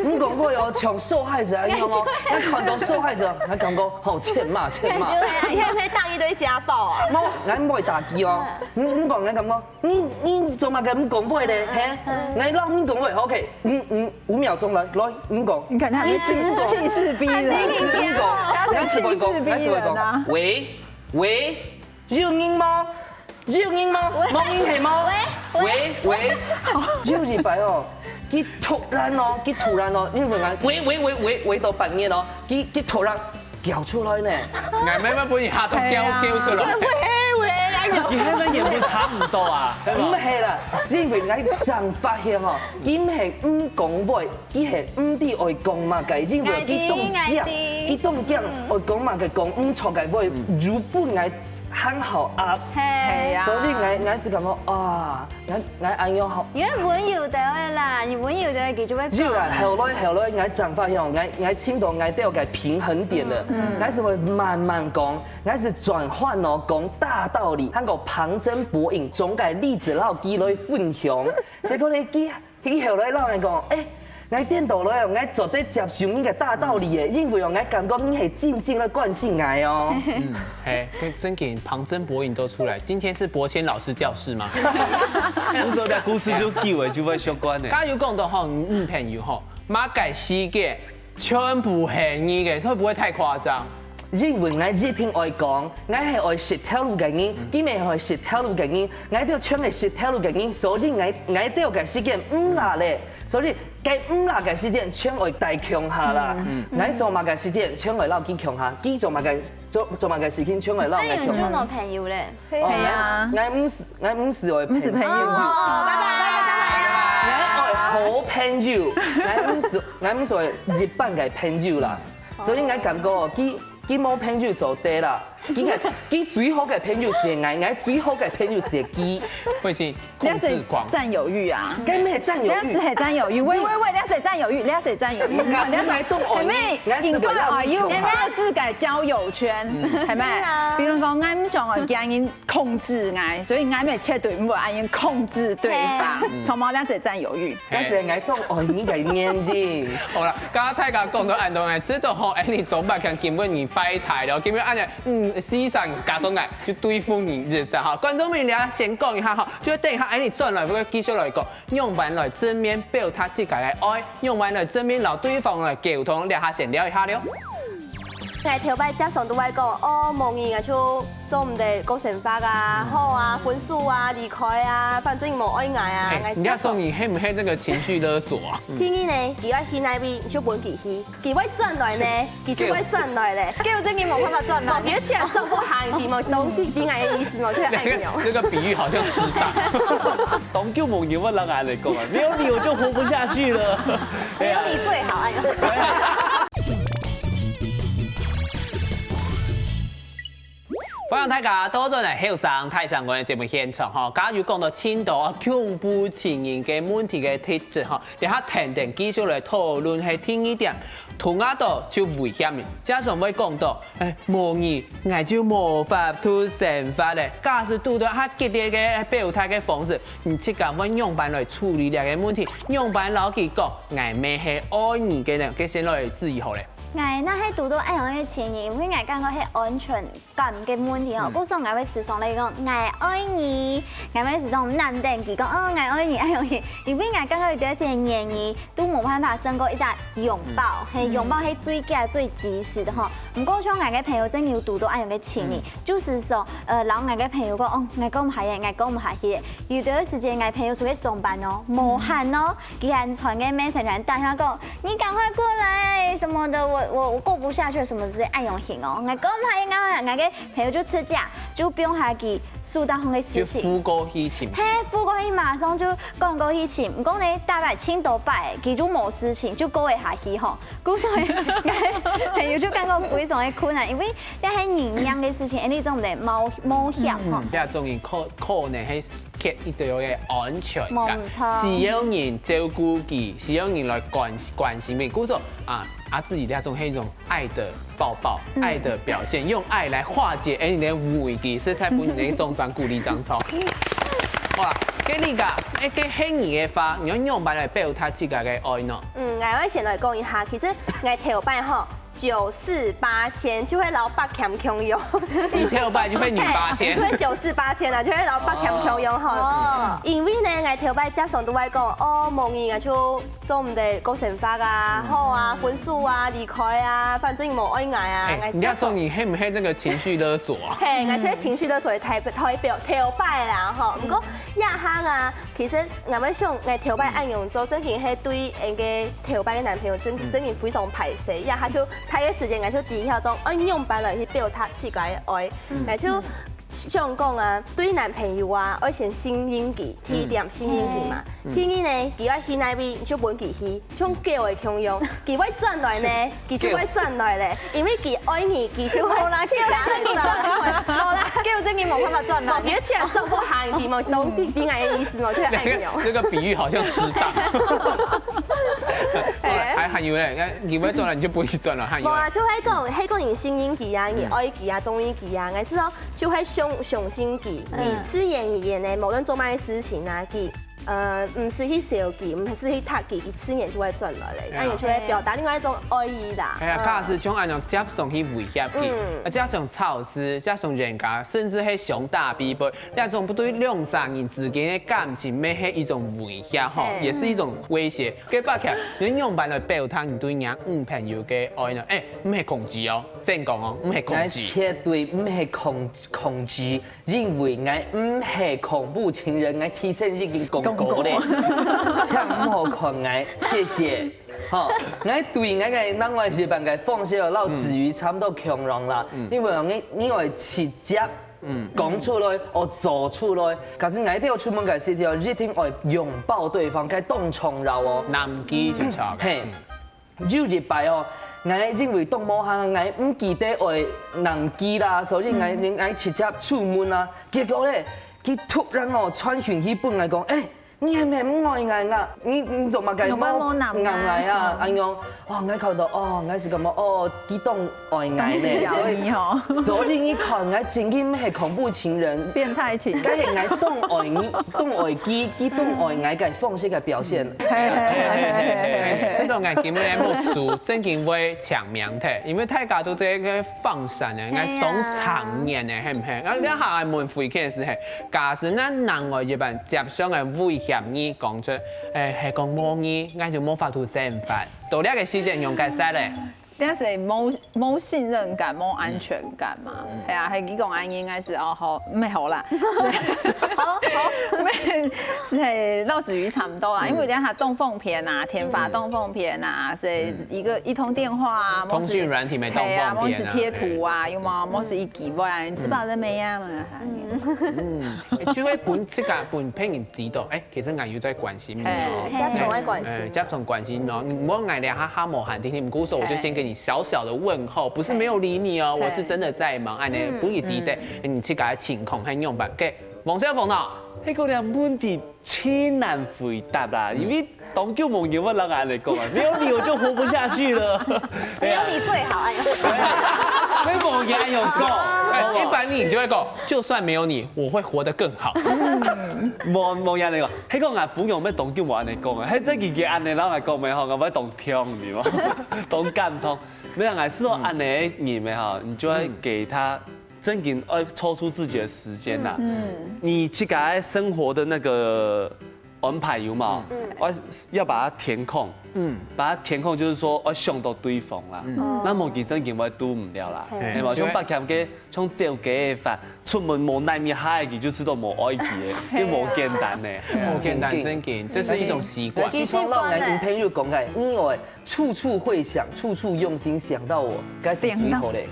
毋講話哦，像受害者恁樣哦，𠊎看到受害者，𠊎感覺吼，欠罵欠罵。你會不會大一堆家暴啊？無，𠊎毋會打佢哦，毋毋講𠊎感覺。 你你做麼个毋講話咧？嘿，來，讓你講話，OK，嗯嗯，五秒鐘來，來，你講。你看他的氣氣勢逼人，你講，你講，你講，喂喂，有人無？有人無？無人係無？喂喂，有一擺哦，佢突然哦，佢突然哦，你問𠊎，喂喂喂喂喂到半夜哦，佢佢突然 叫出來呢。𠊎乜乜分你嚇到叫叫出來。喂喂，哎喲，你係毋係眼睛看毋到啊？毋係啦，因為𠊎正發現吼，佢毋係毋講話，佢係毋知愛講麼个，因為佢當驚，佢當驚愛講麼个講毋著个話，又分𠊎喊好啊。係啊。所以𠊎𠊎係感覺啊， 𠊎𠊎恁樣好。因為溫柔的話啦，你溫柔的話，佢就會有啦，後來後來，𠊎正發現，𠊎𠊎尋到𠊎兜个平衡點了。𠊎係會慢慢講，𠊎係轉換哦，講大道理，還有旁徵博引，總个例子，然後佢來分享。結果呢，佢佢後來摎𠊎講，誒， 𠊎顛倒來哦，𠊎做得接受你个大道理耶，因為哦，𠊎感覺你係真心來關心𠊎哦。嗯，嘿，跟真經旁徵博引都出來，今天是博謙老師教室嗎？不是，這故事就結尾就會相關的。剛剛有講到吼，你女朋友吼，麼个世界全部係你个，會不會太誇張？ 因為𠊎一定愛講，𠊎係愛食頭路个人，佢乜係愛食頭路个人，𠊎兜全係食頭路个人，所以𠊎𠊎兜个時間毋罅咧。所以該五六个時間全愛戴共下啦。𠊎做麼个時間全愛摎佢共下，佢做麼个做做麼个事情全愛摎𠊎共下。那你就無朋友咧？係啊，𠊎毋係𠊎毋係愛朋友。毋係朋友。哦，拜拜，拜拜，拜拜。𠊎愛好朋友，𠊎毋係𠊎毋係愛一般个朋友啦。所以𠊎感覺佢佢無朋友做得啦。 佢个佢最好个朋友係𠊎，𠊎最好个朋友係佢。會是控制狂。這係佔有慾啊。根本係佔有慾。這係佔有慾。喂喂喂，這係佔有慾，這係佔有慾。𠊎係來當愛你，𠊎係為了你共下。人家有自己的交友圈，係無？比如講，𠊎毋想愛別人控制𠊎，所以𠊎乜絕對毋會恁樣控制對方。從毛這係佔有慾。 該係𠊎當愛你个原因。好啦，剛剛大家講到恁多，𠊎知道吼，哎，你做麼个今晡日壞態了，今晡日恁樣，嗯，時常加上來，就對付你日子哈。觀眾朋友，你要先講一下哈，就等一下，哎，你轉來會繼續來講，仰般來正面表達自家个愛，仰般來正面摎對方來溝通，這下先尞一下了。 𠊎頭擺接上都會講，哦，無你𠊎就做毋得過生活啊，好啊，分手啊，離開啊，反正你無愛𠊎啊，哎，𠊎接上。你這種你係毋係那個情緒勒索啊？第二呢，佢愛去哪位，你就分佢去；佢會轉來呢，佢就會轉來咧。結果真的無辦法轉來。無，別人轉不行，你無懂，你你𠊎个意思無？就係愛你哦。這個比喻好像失當。當久無人會摎𠊎來講啊，沒有你我就活不下去了。沒有你最好，哎呀。 歡迎大家倒轉來後生大聲公个節目現場吼，剛剛有講到盡多恐怖情人个問題个特質吼，這下跈等繼續來討論係第二點，同啊到就危險了。家長會講到，哎，無你，𠊎就無法度生活咧。假使堵到較激烈个表態个方式，你自家會仰般來處理這個問題？仰般摎佢講，𠊎乜係愛你个呢？該先來質疑好咧。 𠊎若係堵到恁樣个情人，因為𠊎感覺係安全感个問題吼，故所𠊎會時常來講，“𠊎愛你”，𠊎會時常攬等佢講，“哦，𠊎愛你”，恁樣个，因為𠊎感覺有段時間言語都無辦法勝過一隻擁抱，係，擁抱係最緊最及時个吼。毋過像𠊎个朋友真有堵到恁樣个情人，就時常，呃，摎𠊎个朋友講，哦，𠊎講毋下去，𠊎講毋下去。有段時間𠊎朋友出去上班哦，無閒哦， 佢還傳个message，還打電話講，“你趕快過來”什麼的，我我我過不下去什麼之類，恁樣形哦。𠊎講毋下，𠊎𠊎个朋友就直接就放下佢手當中个事情，就赴過去尋。嘿，赴過去馬上就趕過去尋。毋過呢，大概千多擺，佢就無事情，就過會下去吼。故所以，朋友就感覺非常个困難，因為這係人命个事情，恁樣做毋得冒冒險吼。嗯，這種人可可能係 缺一个个安全感，無錯。需要人照顧佢，需要人來關關心佢。故所啊，阿志這種係一種愛的抱抱，愛的表現，用愛來化解哎你的危機，實在分你的掌聲鼓勵掌聲。哇，該你个，哎，該係你个話，你愛仰般來表達自家个愛呢？嗯，𠊎愛先來講一下，其實𠊎頭擺吼， 九四八千，就會摎八千共樣。你頭擺就會二八千。嘿，就會九四八千啊，就會摎八千共樣吼。哦。因為呢，𠊎頭擺接上都會講，哦，無你，𠊎就做毋得過生活啊，好啊，分手啊，離開啊，反正無愛𠊎啊，哎，你這種你係毋係那個情緒勒索啊？嘿，𠊎就係情緒勒索个代代表頭擺啦吼。毋過這下啊， 其實𠊎會想，𠊎頭擺恁樣做，正經係對𠊎个頭擺个男朋友正正經非常歹勢。呀，佢就大个時間，𠊎就知曉講，愛仰般來去表達自家个愛。𠊎就想講啊，對男朋友啊，愛先信任佢，第一點信任佢嘛。第二呢，佢愛去哪位，你就分佢去，像狗个共樣，佢會轉來呢，佢就會轉來咧，因為佢愛你，佢就會自家轉來。好啦，狗正經無辦法轉來。別人轉不行，你無懂，你你𠊎个意思無？就係恁樣。這個比喻好像失當。還還有咧，你會轉來，你就不會轉了，還有咧。無啊，就係講，係講你信任佢啊，你愛佢啊，中意佢啊，還係說就係相相信佢，你自然而然呢，無論做麼个事情啊，佢 呃，毋使去笑佢，毋使去踢佢，佢自然就會轉來咧。那你就會表達另外一種愛意啦。哎呀，假使像恁樣接上去威脅佢，啊，接上吵事，接上冤家，甚至係相打必敗，這種對兩儕人之間个感情，乜係一種威脅吼，也是一種威脅。該八強，你仰般來表達你對你女朋友个愛呢？哎，毋係控制哦，先講哦，毋係控制。絕對毋係控控制。 因為𠊎毋係恐怖情人，𠊎提前已經講過過咧，請毋好看𠊎，謝謝。吼，𠊎對𠊎个另外一半个方式哦，摎子瑜差不多共樣啦，因為𠊎𠊎愛直接講出來，哦，做出來。可是𠊎兜出門个時節哦，一定愛擁抱對方，該當重要哦。男仔就著。嘿，有一擺哦，𠊎因為當無閒，𠊎毋記得愛男仔啦，所以𠊎𠊎直接出門啊，結果咧，佢突然哦傳訊息分𠊎講，欸，你係毋係毋愛𠊎啊？你你做麼个無愛𠊎啊？恁樣，哦，𠊎看到哦，𠊎係感覺哦，佢當愛𠊎呢，所以所以你看，𠊎正經毋係恐怖情人，變態情。該係𠊎當愛你，當愛佢，佢當愛𠊎个方式个表現。知道𠊎今日目珠正經會青盲忒，因為大家都在該放閃呢，𠊎當殘忍呢，係毋係？然後這下問回去个時候，假使那另外一半接上个威脅你講出，誒，係講無你，𠊎就無法度生活。到這個時間用該塞咧。 但係無無信任感、無安全感嘛，係啊，係佢講安應該係哦好，毋係好啦，好好，毋係係老子瑜差不多啦，因為等下東風片啊，天法東風片啊，所以一個一通電話啊，通訊軟體乜當方便啊，係啊，或是貼圖啊，有無？或是一句話，你吃飽了沒啊？嘛，嗯，就會分自家分別人知道，誒，其實𠊎有在關心你哦。接上愛關心，接上關心哦。你莫𠊎兩下哈無閒，聽聽故事，我就先給你小小的問候，不是沒有理你哦，我是真的在忙，哎，你不一定的，你自家个情況還用吧？OK，王小凤呢？那個兩問題真難回答啦，因為當久無人會讓俺來講啊，沒有你我就活不下去了。沒有你最好，哎呀，沒有人有講，一般你就會講，就算沒有你，我會活得更好。無無人來講。 係講啊，朋友乜當久無恁樣講啊，係真佢佢恁樣摎𠊎講乜吼，𠊎會當痛，你知無？當感動。沒有啊，係說恁樣个人乜吼，你就會給他正經愛抽出自己的時間吶。嗯，你自家生活的那個安排有無？我要把它填空，嗯，把它填空，就是說，愛想到對方啦。那麼佢正經會堵毋了啦，係無？像白強个 像走街个飯，出門無耐米下去就知道無愛佢个，就無簡單呢。無簡單，正經，這是一種習慣。其實像𠊎男朋友講个，你愛處處會想，處處用心想到我，該係最好嘞。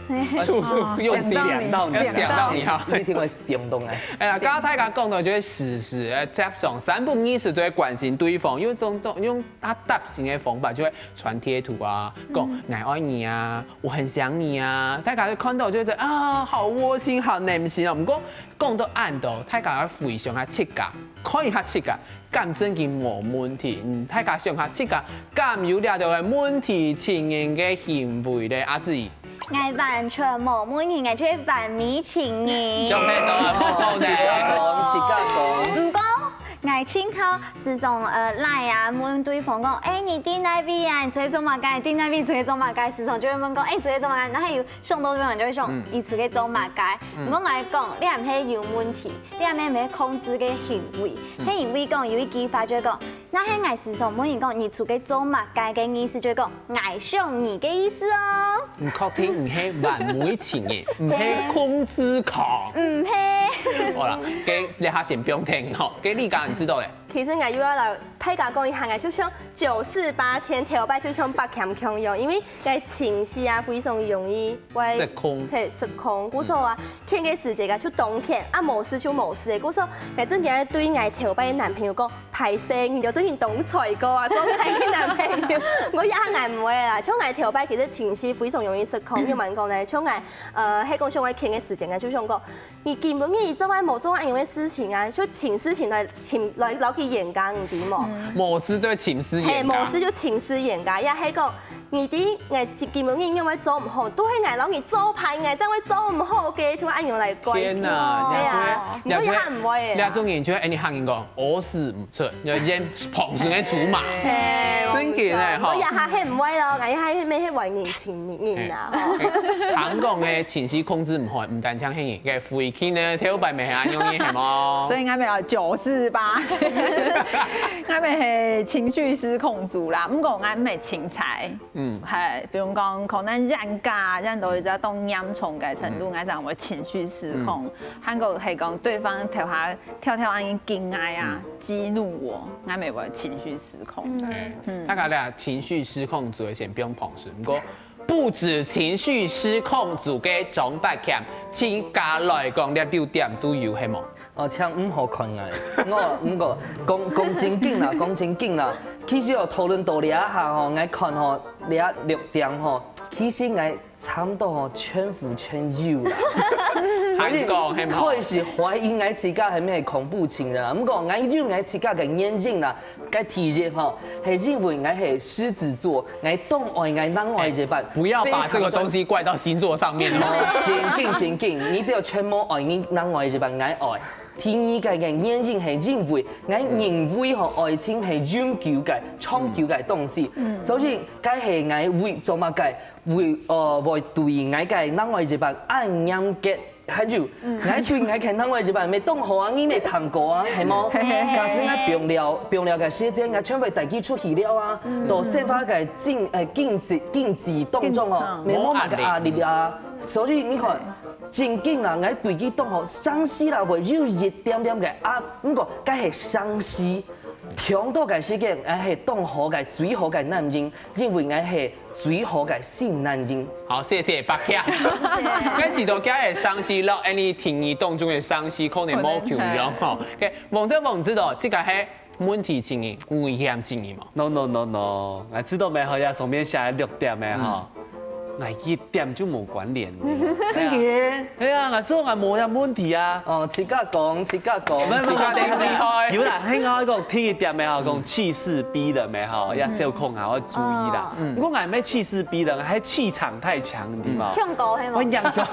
處處用心想到你，想到你哈。一定會想到哎。哎呀，剛剛大家講到就係時時，呃，接上三不二時就會關心對方，用種種用他搭訕个方法，就會傳貼圖啊，講𠊎愛你啊。 我很想你啊，大家看到就會覺得啊，好窩心，好暖心哦。毋過講到恁多，大家愛回想下自家，看一下自家，敢正經無問題？嗯，大家想下自家，敢有這種个問題情人个行為咧？阿志， 𠊎完全無問題，𠊎就係完美情人。小朋友啊，好好呢。自家講，自家講。毋過，𠊎盡好時常呃來啊，問對方講，誒，你在哪位啊？你出去做麼个？你在哪位出去做麼个？時常就會問講，誒，你出去做麼个？然後有想到對方就會想，你出去做麼个？毋過𠊎講，你還係有問題，你還係無控制个行為，係因為講有一句話就係講， 若係𠊎時常問人講你出去做麼个个意思，就係講𠊎想你个意思哦。你確定你係完美情人，毋係控制狂？毋係。好啦，該這下先毋用聽吼，該麗嘉你知道咧？其實𠊎又愛摎大家講一下，𠊎就像九四八千頭擺就像八強共樣，因為𠊎情緒啊非常容易會失控。係失控，故所啊，譴个時節啊就當譴，啊無事就無事个，故所𠊎正經對𠊎頭擺个男朋友講， 歹勢，你就正經當衰過啊，做𠊎个男朋友。毋過這下𠊎毋會啦，像𠊎頭擺其實情緒非常容易失控，仰般講呢？像𠊎，呃，係講像𠊎譴个時節，𠊎就想講，你根本你做愛無做恁樣个事情啊，就尋事情來尋來摎佢冤家，你知無？無事就尋事冤家。係，無事就尋事冤家，也係講 你知，𠊎今晡日仰會做毋好，都係𠊎摎你做歹，𠊎正會做毋好个，就恁樣來怪佢。天哪，係啊，毋過這下毋會這啦。種人就會恁樣喊人講，屙屎毋出，要演旁身个豬嫲。係，正經个吼毋過這下係毋會咯，𠊎這下係咩係壞人情人啊。香港个情緒控制毋好，毋單淨係你，个回去呢，頭擺乜係恁樣个係無？所以𠊎乜愛九四八，𠊎乜係情緒失控族啦，毋過𠊎乜係清彩。嗯，係，比如講可能冤家，冤到一隻當嚴重个程度，嗯，𠊎正會情緒失控。嗯，還過係講對方頭下跳跳恁緊𠊎啊，嗯，激怒我，𠊎乜會情緒失控。嗯，嗯，大家咧情緒失控就會先放放鬆，毋過不止情緒失控就个張伯謙，請假來講這六點都有係無？ 哦，請毋好看𠊎。我毋過講講正經啦，講正經啦。其實哦，討論到這下吼，𠊎看吼，這六點吼，其實𠊎差毋多吼，全副全有啦。所以開始懷疑𠊎自家係毋係恐怖情人啊。毋過𠊎有𠊎自家个原因啦。該第一吼，係因為𠊎係獅子座，𠊎當愛𠊎男愛一半。不要把這個東西怪到星座上面哦。哦，正經正經，你都全部愛你男愛一半，𠊎愛。 第二个个原因係因為𠊎認為吼，愛情係永久个、長久个東西，所以該係𠊎為做麼个會呃會對𠊎个另外一半恁嚴格。還有，𠊎對𠊎个另外一半乜當好啊，你乜聽過啊，係無？假使𠊎放了放了个時間，𠊎全會帶佢出去了啊，到生活个經呃經濟經濟當中哦，乜無麼个壓力啊。所以你看，正經啦，𠊎對佢當好，上司啦會有一點點个壓，毋過該係上司。 長到个時間，𠊎係當好个、最好个男人，因為𠊎係最好个新男人。好，謝謝伯謙。該知道今日个上司摎恁呢定義當中个上司可能無共樣吼。OK，黃小鳳知道，這个係問題情人、危險情人無？No no no no，𠊎知道無？好，這上面寫六點个吼，𠊎一點就無關聯。真个？係啊，𠊎知道𠊎無這問題啊。哦，自家講，自家講，自家講。有啦，係𠊎講第一點个吼，講氣勢逼人个吼，也小可𠊎愛注意啦。毋過𠊎毋係氣勢逼人，係氣場太強，你知無？唱歌係無？會影響，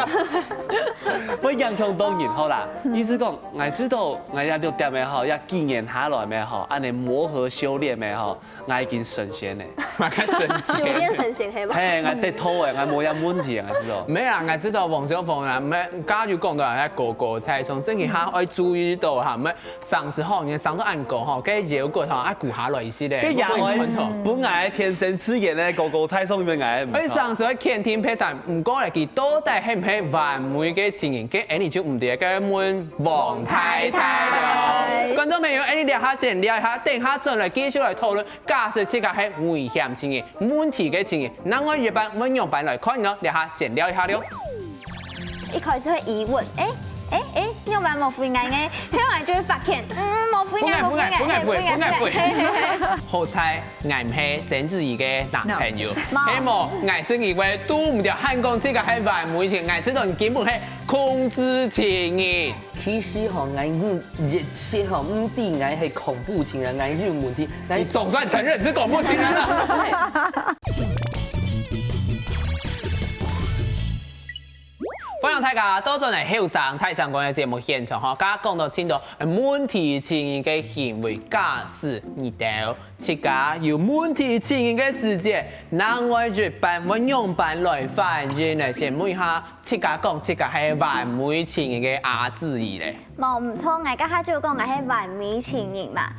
會影響到人，好啦。意思講，𠊎知道𠊎這六點个吼，這幾年下來个吼，恁呢磨合修煉个吼， 𠊎已經神仙了。麼个神仙？修煉神仙係無？係，𠊎得到了，𠊎無這問題，𠊎知道。無啦，𠊎知道黃小鳳啦，毋，剛剛就講到啊，高高在上，正經還愛注意到哈，毋，上司吼，你上到恁高吼，該腰骨吼，愛跍下來一息咧，該也會分𠊎天生自然个高高在上，因為𠊎毋錯。而且上司會肯定陪伴，毋過咧，佢到底係毋係完美个情人，該恁呢就毋知該問黃太太了。觀眾朋友，恁呢這下先尞一下，等下轉來繼續來討論。 假使自家係危險情人、問題个情人，另外一半會仰般來看呢？這下先尞一下了。一開始會疑問，欸欸欸，仰般無回𠊎呢？後來就會發現，嗯，無回𠊎，無回𠊎，無回𠊎，無回𠊎。好彩𠊎毋係曾志怡个男朋友，係無？𠊎曾志怡會堵毋著，還講自家係完美情人，𠊎知道你根本係控制情人。 其實吼，𠊎一直吼，毋知𠊎係恐怖情人，𠊎有問題，𠊎你總算承認你是恐怖情人了。歡迎大家倒轉來後生大聲公个節目現場吼，剛剛講到盡多問題情人个行為，假使你兜自家有問題情人个時節，另外一半會仰般來反應呢？先問一下 自家講自家係完美情人个阿志怡咧。無毋著，𠊎該下就講𠊎係完美情人嘛。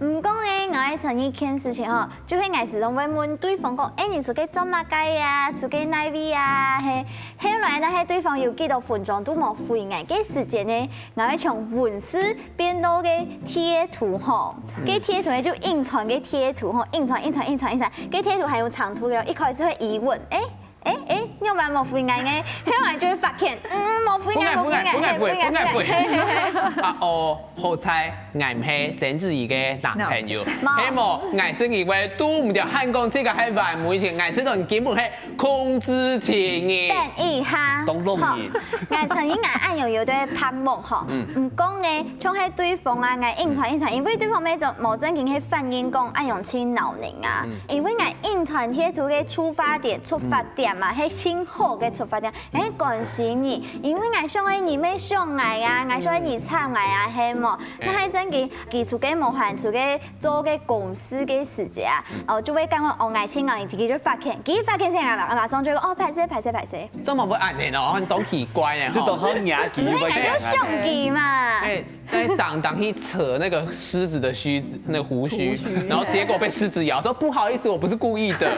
毋過呢，𠊎愛承認一件事情吼，就係𠊎始終會問對方講，欸，你出去做麼个啊？出去哪位啊？係，後來若係對方有幾多分鐘都無回𠊎个時節呢，𠊎會從文字變到个貼圖吼，个貼圖呢就印傳个貼圖吼，印傳印傳印傳印傳，个貼圖還有長度个，一開始會疑問，欸， 欸欸，仰般無回𠊎呢？後來就會發現，嗯，無回𠊎，無回𠊎，無回𠊎，無回𠊎，無回𠊎。啊哦，好彩𠊎毋係曾志怡个男朋友，係無𠊎曾志怡會堵毋著，還講自家係完美情人，𠊎知道你根本係控制情人。等一下，當容易。𠊎承認𠊎恁樣有點白目吼，毋過呢，像係對方啊，𠊎印傳印傳，因為對方乜無正經去反應講恁樣盡惱人啊，因為𠊎印傳貼圖个出發點，出發 點嘛，係盡好个出發點，係關心你，因為𠊎想愛你乜想𠊎啊，𠊎想愛你插𠊎啊，係無？若係正經佢出去無閒，出去做个公事个時節啊，哦，就會感覺哦，𠊎盡惱你，佢就發現，佢發現先啊，馬上就會哦，歹勢歹勢歹勢。這麼會恁樣哦，很多奇怪耶，就都好雅奇，你會這樣啊。就相機嘛。哎，但是當當去扯那個獅子的鬚子，那個鬍鬚，然後結果被獅子咬，說不好意思，我不是故意的，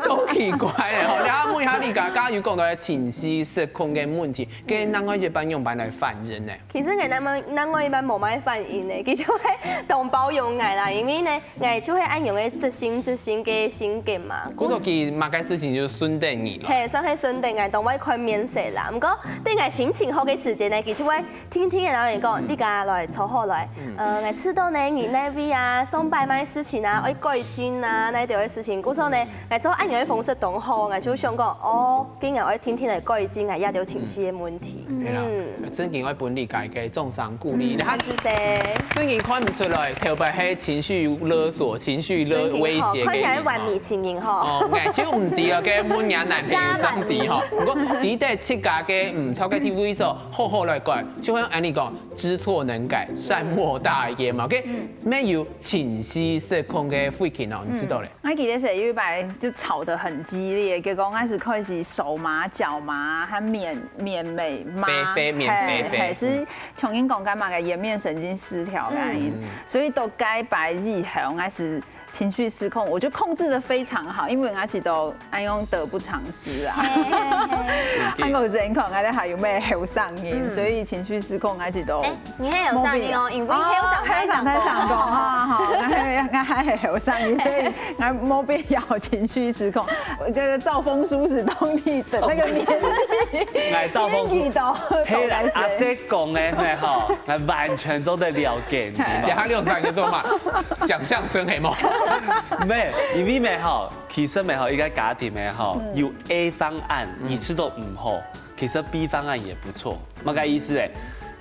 都奇怪了。然後問一下你剛剛有講到情緒失控的問題，跟另外一半樣般來反應呢？其實𠊎另外另外一半無麼个反應呢，佢就會當包容𠊎啦，因為呢，𠊎就會恁樣个直心直心个性格嘛。故所佢麼个事情就順等你了。嘿，算係順等𠊎，當會看面色啦。毋過，等𠊎心情好个時節呢，佢就會定定个同你講，你家來坐好來。呃，𠊎知道呢，你哪位啊，上擺麼个事情啊，愛改進啊，那一條个事情。故所呢，𠊎做恁樣个方式當好，𠊎就想講，哦，今日愛定定來改進𠊎這條情緒个問題。係啦，正經愛分你个掌聲鼓勵。感謝。正經看毋出來，頭擺係情緒勒索、情緒勒威脅个人。看起來完美情人吼。哦，𠊎就毋知啊，該問人男朋友正知吼。不過，知得自家个毋著个地位所，好好來改，就像恁樣講，知錯能改，善莫大焉嘛。OK，沒有情緒失控个慧琴哦，你知道咧？我記得係有一擺就吵得很激烈，結果𠊎係開始手麻腳麻，還面面尾麻，飛飛面飛飛係係係，像人講該麼个顏面神經失調个原因，所以到該擺以後，𠊎係情緒失控，我就控制得非常好，因為𠊎知道恁樣得不償失啊。還有人講，𠊎兜還有咩後生人，所以情緒失控，𠊎知道。你係後生人哦，因為後生太常講。啊，好，𠊎還係後生人，所以𠊎無必要情緒失控。這個兆豐叔叔幫你整那個年紀，哎，兆豐叔年紀都嘿，阿都姐講个咩吼，𠊎完全做得了解你。等下六十歲就做嘛，講相聲係無？沒，因為咩吼，其實咩吼，一個家庭咩吼，有A方案，你知道毋好，其實B方案也不錯。麼个意思誒？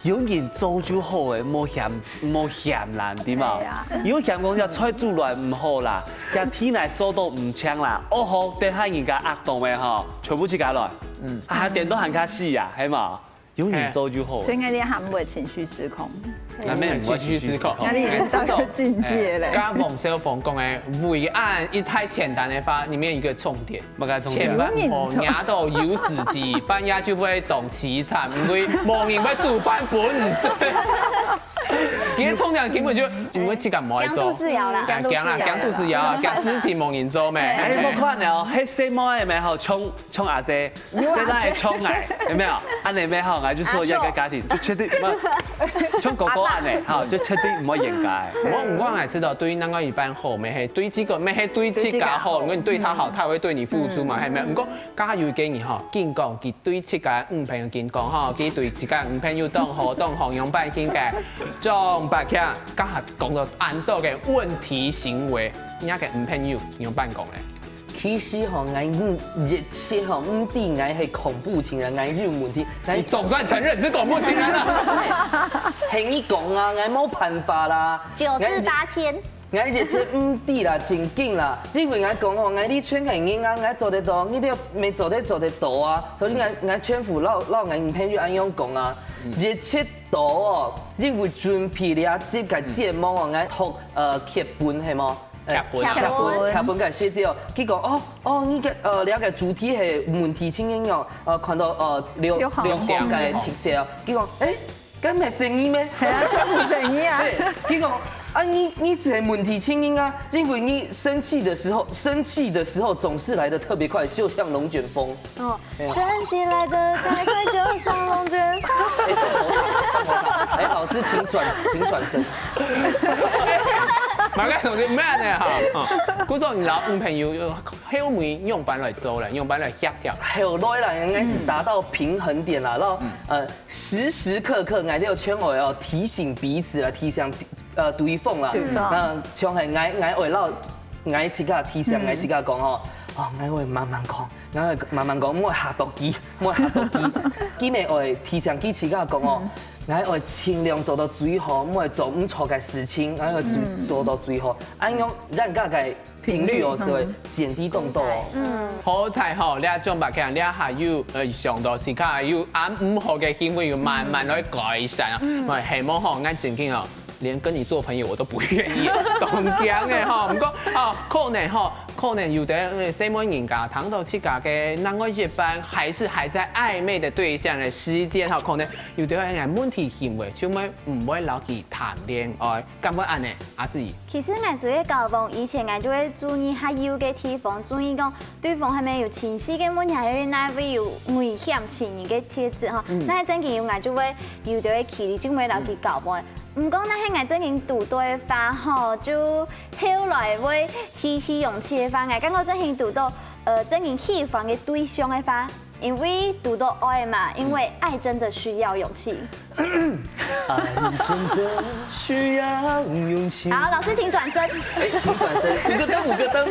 有人做就好誒，莫嫌莫嫌難，對嘛？有嫌講這菜煮來毋好啦，這地泥掃到毋淨啦，哦好，等下人家壓到咩吼，全部自家來，嗯，啊，顛倒還較死啊，係嘛？有人做就好。所以𠊎這下毋會情緒失控，那邊情緒失控，壓力已經到一個境界了。剛剛黃少峰講个，為恁一太簡單的話，裡面有一個重點，麼个重點？千萬莫壓到有時期，半夜就會當淒慘，因為無人會煮飯分你食。今天重點根本就因為自家無愛做，驚肚屎枵啦驚啦，驚肚屎枵啊，驚事情無人做咩？哎，莫看了哦，黑色毛的咩吼，衝衝阿姐。 現在的衝哎，有沒有？恁樣咩吼，𠊎就說一個家庭，就絕對毋好，像哥哥恁樣吼，就絕對毋好應該。我毋講，𠊎知道對另外一半好，乜係對這個，乜係對自家好。如果你對他好，他會對你付出嘛，係無？毋過，剛剛有一個人吼，緊講，佢對自家女朋友緊講吼，佢對自家女朋友當好，當好，樣般應該，張百強，剛才講到恁多个問題行為，人家个女朋友樣般講咧？ 其實吼，𠊎一直吼，毋知𠊎係恐怖情人，𠊎有問題。你總算承認你是恐怖情人了。係你講啊，𠊎無辦法啦。九四八千。 𠊎一直毋知啦，正經啦，因為𠊎講吼，𠊎你全係人啊，𠊎做得到，你都沒做得做得到啊，所以𠊎𠊎全部老老𠊎女朋友恁樣講啊，一直到哦，因為準備了這個節目哦，𠊎讀呃劇本係無？劇本啊劇本，劇本个寫照，佢講哦哦，你个呃，這個主題係問題青年哦，呃，看到呃六六項个特色哦，佢講，誒，該毋係你咩？係啊，就毋係你啊。對，佢講啊，你你係問題青年啊，因為你生氣的時候，生氣的時候總是來得特別快，就像龍捲風。哦，升起來的太快就像龍捲風。哎，老師，請轉，請轉身。馬該同學，毋係恁樣哈，故所你摎女朋友後尾樣般來做咧，樣般來協調。後來啦，應該是達到平衡點啦，然後呃時時刻刻𠊎都有全會哦提醒彼此啦，提醒呃對方啦，那像係𠊎𠊎會摎𠊎自家提醒𠊎自家講吼，哦，𠊎會慢慢講，𠊎會慢慢講，毋會嚇到佢，毋會嚇到佢，佢乜會提醒佢自家講哦，𠊎會盡量做到最好，毋會做毋著个事情，𠊎會做做到最好，恁樣咱家个頻率哦，就會減低當多哦。好彩吼，這張百強，這還有呃想到自家有恁毋好个行為，有慢慢來改善啊。希望吼，𠊎正經哦，連跟你做朋友我都不願意，當驚个吼。毋過吼，可能吼，可能有的細妹人家聽到自家个另外一半還是還在曖昧的對象的時間吼，可能有的人問題行為就會毋會摎佢談戀愛，敢會恁呢？阿志，其實𠊎自家交往以前，𠊎就會注意較幼个地方，注意講對方係無有情緒个問題，還係哪位有危險情人个特質吼。那正經有𠊎就會有兜个距離，就會摎佢交往。 毋過，若係𠊎正經堵著个話吼，就後來會提起勇氣个話，𠊎感覺正經堵著，呃，正經喜歡个對象个話，因為堵著愛嘛，因為愛真的需要勇氣。愛真的需要勇氣。好，老師請轉身。哎，請轉身，五個燈，五個燈。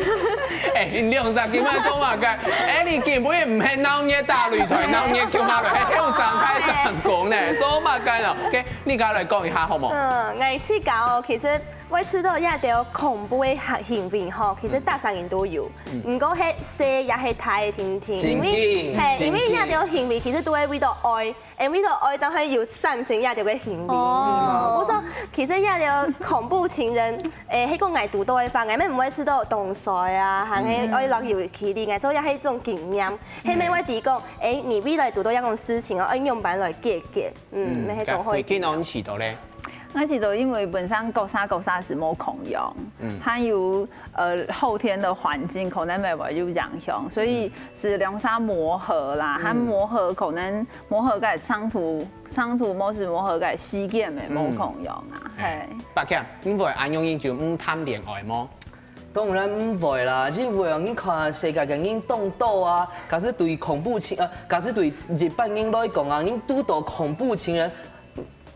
哎，你兩儕今晡做麼个？哎，你根本毋係鬧熱打擂台，鬧熱叫罵擂，係後生太成功呢，做麼个呢？OK，你家來講一下好無？嗯，𠊎自家哦，其實會試著這兜恐怖个行行為吼，其實逐儕人都有，毋過係細也係大个定定，因為係，因為這兜行為其實都會為著愛。 因為都愛當係有產生這兜个行為，哦，我說其實這兜恐怖情人，誒，係講𠊎堵著个話，𠊎乜毋會試著當衰啊，還係愛摎佢有距離，𠊎所以也係一種經驗，係乜會知講，誒，你未來堵著這種事情哦，愛仰般來解決，嗯，乜係當好。最近哦，你試著咧？𠊎試著因為本身各儕各儕係無共樣，還有呃後天的環境可能乜會有影響，所以係兩儕磨合啦，還磨合可能 磨合个長度，長度無係磨合个時間个無共樣啊，係。白強，你會恁樣就毋談戀愛無？當然毋會啦，因為啊，你看世界个人當多啊，假使對恐怖情，呃，假使對一般人來講啊，你堵著恐怖情人，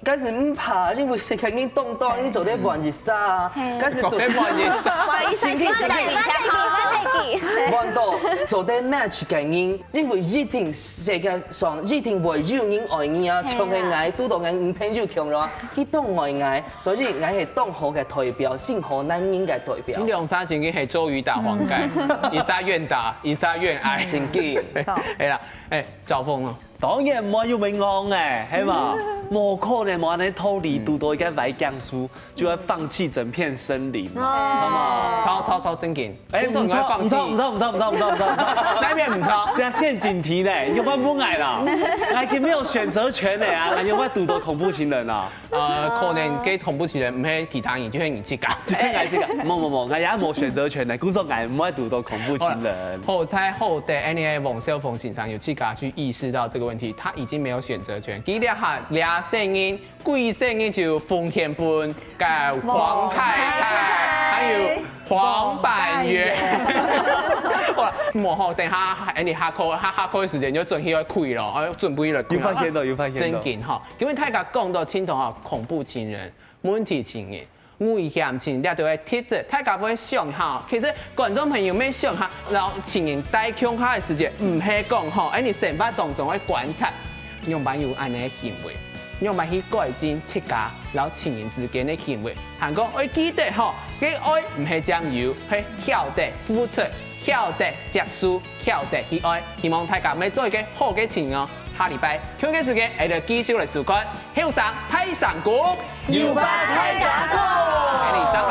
該係毋怕，因為世界人當多，你做得換一儕啊，該係對。做得換一儕。真的真的。換到做得 match 个人，因為一定世界上一定會有人愛你啊，像係𠊎堵著𠊎女朋友共樣啊，佢當愛𠊎，所以𠊎係當好个代表，適合男人个代表。你兩儕真个係做雨打黃蓋，一儕願打，一儕願挨。真个。係啦，哎，兆峰哦，當然毋會有問題誒，係嘛？無可能無恁樣道理，堵著一個壞講師就要放棄整片森林嘛，好嗎？超超超正經。哎，毋錯，毋錯，毋錯，毋錯，毋錯，毋錯，毋錯，毋錯。哪片毋錯？對啊，陷阱題呢，有關不矮啦，I can 沒有選擇權的啊，有關堵著恐怖情人啊。呃，可能該恐怖情人毋係其他人，就係你自家。就係𠊎自家，無無無，𠊎也無選擇權的，故所𠊎毋會堵著恐怖情人。好彩好得，anyway，王少峰先生有自家去意識到這個問題，他已經沒有選擇權。佢這下這細人，幾歲人就奉獻分該黃太太，還有黃板源。好了，無吼，等下，哎，你下課，下下課的時間就準備要開咯，哎，準備了，有發現到，有發現到。正經哈，因為大家講到盡多哈，恐怖情人、問題情人、 危險性這兜个特質，大家會想下，其實觀眾朋友乜想下，摎情人戴共下个時節，毋係講吼，哎，你生活當中會觀察，仰般有恁樣个行為，仰般去改進自家摎情人之間个行為，還過愛記得吼，該愛毋係佔有，係曉得付出，曉得接受，曉得去愛。希望大家乜做一個好个情人哦。下禮拜同個時間，𠊎兜繼續來收看。 後生大聲公，有話大家講。